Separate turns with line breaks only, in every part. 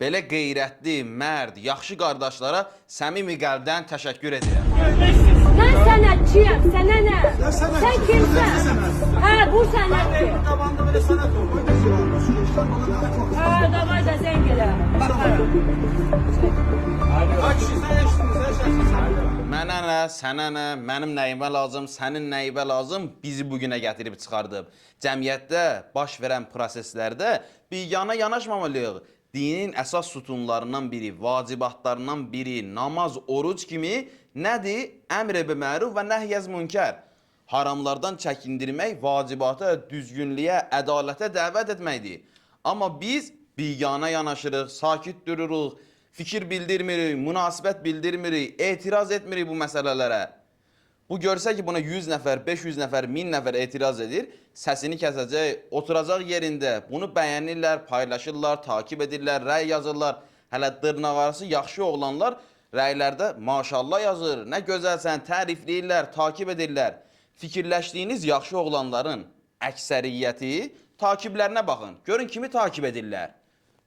Belə qeyrətli, mərd, yaxşı qardaşlara səmimi qəlbdən təşəkkür edirəm.
Mən sənətçiyəm, sənə nə?
Ya sənətçi,
Sən kimsən? Hə, bu sənətçi.
Qabağında belə sənət olur.
Hə, davay da zəng elə. Baxaram.
Ha kişi sən eşitdin, sən şəxsən.
Mənə nə, sənə nə, mənim nəyimə lazım, sənin nəyibə lazım bizi bu günə gətirib çıxardıb. Cəmiyyətdə baş verən proseslərdə biganə yanaşmamalıyıq. Dinin əsas sütunlarından biri, vacibatlarından biri namaz, oruc kimi nədir? Əmr be məruf və nəhy əz münkər. Haramlardan çəkindirmək vacibata, düzgünlüyə, ədalətə dəvət etməkdir. Amma biz biganə yanaşırıq, sakit dururuq, fikir bildirmirik, münasibət bildirmirik, etiraz etmirik bu məsələlərə. Bu görsə ki, buna 100 nəfər, 500 nəfər, 1000 nəfər etiraz edir, səsini kəsəcək, oturacaq yerində. Bunu bəyənirlər, paylaşırlar, takip edirlər, rəy yazırlar. Hələ dırnaqarası yaxşı oğlanlar rəylərdə maşallah yazır, nə gözəlsən, tərifləyirlər, takip edirlər. Fikirləşdiyiniz yaxşı oğlanların əksəriyyəti takiplərinə baxın. Görün kimi takip edirlər.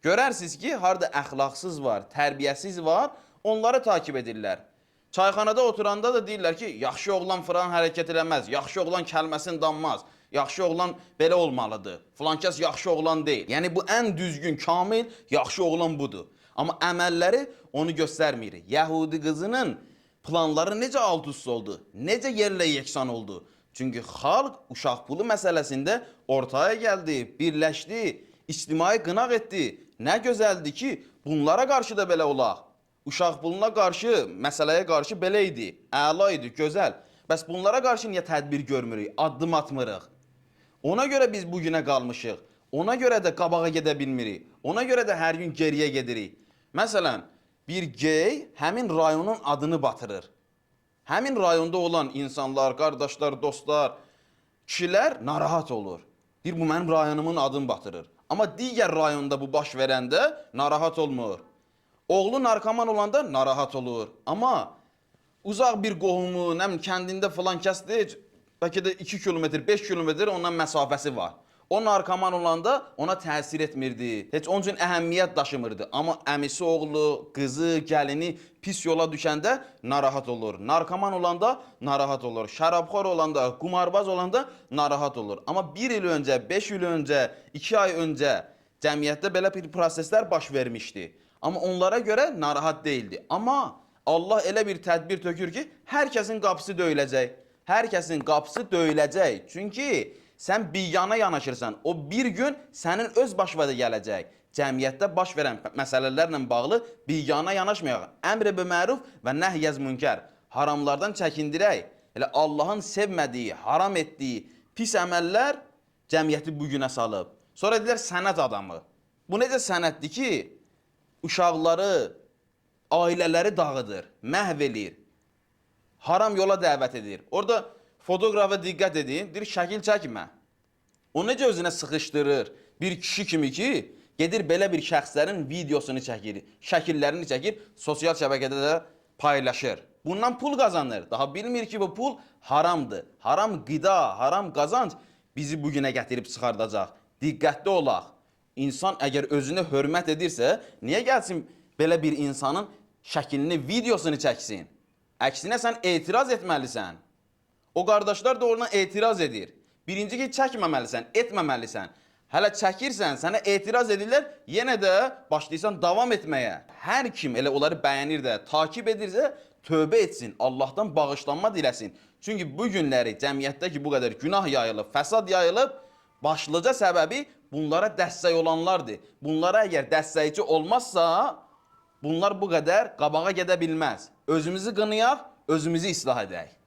Görərsiniz ki, harda əxlaqsız var, tərbiyəsiz var, onları takip edirlər. Çayxanada oturanda da deyirlər ki, yaxşı oğlan filan hərəkət eləməz, yaxşı oğlan kəlməsini danmaz, yaxşı oğlan belə olmalıdır. Filan kəs yaxşı oğlan deyil. Yəni bu ən düzgün, kamil yaxşı oğlan budur. Amma əməlləri onu göstərmir. Yəhudi qızının planları necə alt-üst oldu? Necə yerlə yeksan oldu? Çünki xalq uşaq pulu məsələsində ortaya gəldi, birləşdi, ictimai qınaq etdi. Nə gözəldir ki, bunlara qarşı da belə olaq. Uşaq puluna qarşı, məsələyə qarşı belə idi, əla idi, gözəl. Bəs bunlara qarşı niyə tədbir görmürük, addım atmırıq? Ona görə biz bu günə qalmışıq. Ona görə də qabağa gedə bilmirik. Ona görə də hər gün geriyə gedirik. Məsələn, bir gey həmin rayonun adını batırır. Həmin rayonda olan insanlar, qardaşlar, dostlar, kişilər narahat olur. Deyir, bu mənim rayonumun adını batırır. Amma digər rayonda bu baş verəndə narahat olmur. Oğlu narkoman olanda narahat olur. Amma uzaq bir qohumu, nə bilim kəndində falan kəsdi, bəlkə də 2 kilometr, 5 kilometr ondan məsafəsi var. O narkoman olanda ona təsir etmirdi. Heç onun üçün əhəmiyyət daşımırdı. Amma əmisi oğlu, qızı, gəlini pis yola düşəndə narahat olur. Narkoman olanda narahat olur. Şərabxor olanda, qumarbaz olanda narahat olur. Amma 1 il öncə, 5 il öncə, 2 ay öncə cəmiyyətdə belə bir proseslər baş vermişdi. Amma onlara görə narahat değildi. Amma Allah elə bir tədbir tökür ki, hər kəsin qapısı döyüləcək. Hər kəsin qapısı döyüləcək. Çünki sən biganə yanaşırsan. O bir gün sənin öz başına da gələcək. Cəmiyyətdə baş verən məsələlərlə bağlı biganə yanaşmayaq. Əmr be məruf və nəhy əz münkər. Haramlardan çəkindirək. Elə Allahın sevmədiyi, haram etdiyi pis əməllər cəmiyyəti bu günə salıb. Sonra deyirlər sənət adamı. Bu necə sənətdir ki, uşaqları, ailələri dağıdır, məhv eləyir. Haram yola dəvət edir. Orada fotoqrafa diqqət edin, deyir şəkil çəkmə. O necə özünə sıxışdırır bir kişi kimi ki, gedir belə bir şəxslərin videosunu çəkir, şəkillərini çəkir, sosial şəbəkədə də paylaşır. Bundan pul qazanır. Daha bilmir ki, bu pul haramdır. Haram qida, haram qazanc bizi bu günə gətirib çıxardacaq. Diqqətli olaq. İnsan əgər özünə hörmət edirsə, niyə gəlsin belə bir insanın şəklini, videosunu çəksin? Əksinə sən etiraz etməlisən. O qardaşlar da oradan etiraz edir. Birinci ki, çəkməməlisən, etməməlisən. Hələ çəkirsən, sənə etiraz edirlər, yenə də başlayırsan davam etməyə. Hər kim elə onları bəyənir də, takip edirsə, tövbə etsin, Allahdan bağışlanma diləsin. Çünki bu günləri cəmiyyətdə ki, bu qədər günah yayılıb, fəsad yayılıb, başlıca səbəbi bunlara dəstək olanlardır. Bunlara əgər dəstəkçi olmazsa, bunlar bu qədər qabağa gedə bilməz. Özümüzü qınayaq, özümüzü islah edək.